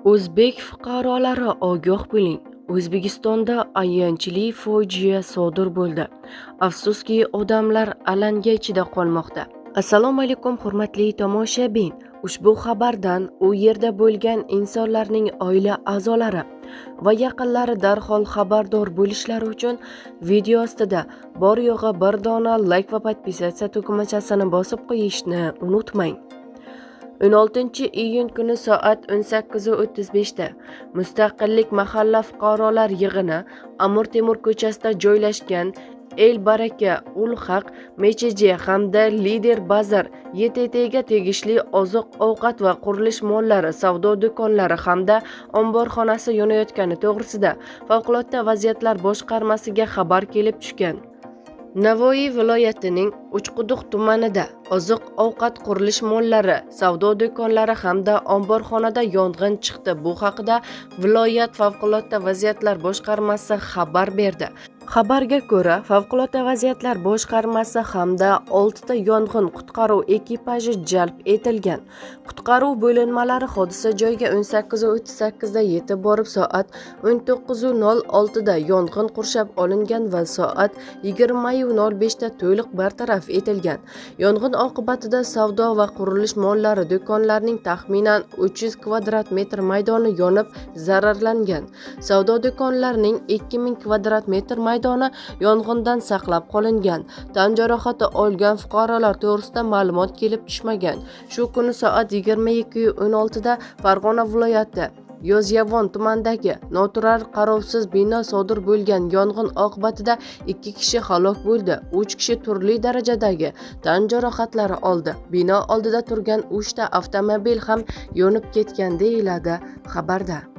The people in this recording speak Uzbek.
O'zbek fuqarolari, ogoh bo'ling! O'zbekistonda ayanchli fojia sodir bo'ldi. Afsuski, odamlar alanga ichida qolmoqda. Assalomu alaykum, hurmatli tomoshabin. Ushbu xabardan u yerda bo'lgan insonlarning oila a'zolari va yaqinlari darhol xabardor bo'lishlari uchun video ostida bor yo'g'i bir dona like va подписаться tugmachasini bosib qo'yishni unutmang. 16 iyun kuni soat 18:35 da Mustaqillik mahalla fuqarolar yig'ini, Amir Temur ko'chasida joylashgan El Baraka Ul Haq MChJ hamda Lider Bazar YTTga tegishli oziq-ovqat va qurilish mollari savdo do'konlari hamda omborxonasi yonayotgani to'g'risida Favqulodda vaziyatlar boshqarmasiga xabar kelib tushgan. Navoiy viloyatining Uchquduq tumanida oziq-ovqat, qurilish mollari savdo do'konlari hamda omborxonada yong'in chiqdi. Bu haqida viloyat Favqulodda vaziyatlar boshqarmasi xabar berdi. Xabarga ko'ra, Favqulodda vaziyatlar boshqarmasi hamda oltita yong'in qutqaruv ekipaji jalb etilgan. Qutqaruv bo'linmalari hodisa joyiga 18:38 da yetib borib, soat 19:06 da yong'in qurshab olingan va soat 20:05 da to'liq bartaraf etilgan. Yong'in oqibatida savdo va qurilish mollari do'konlarining taxminan 300 kvadrat metr maydoni yonib zararlangan. Savdo do'konlarining 2000 kvadrat metr maydoni yong'indan saqlab qolingan. Tan jarohati olgan fuqarolar to'g'risida ma'lumot kelib tushmagan. Shu kuni soat 22:16 da Farg'ona viloyati Yozyovon tumanidagi noturar qarovsiz bino sodir bo'lgan yong'in oqibatida ikki kishi halok bo'ldi, uch kishi turli darajadagi tan jarohatlari oldi. Bino oldida turgan uchta avtomobil ham yonib ketgan, deyiladi xabarda.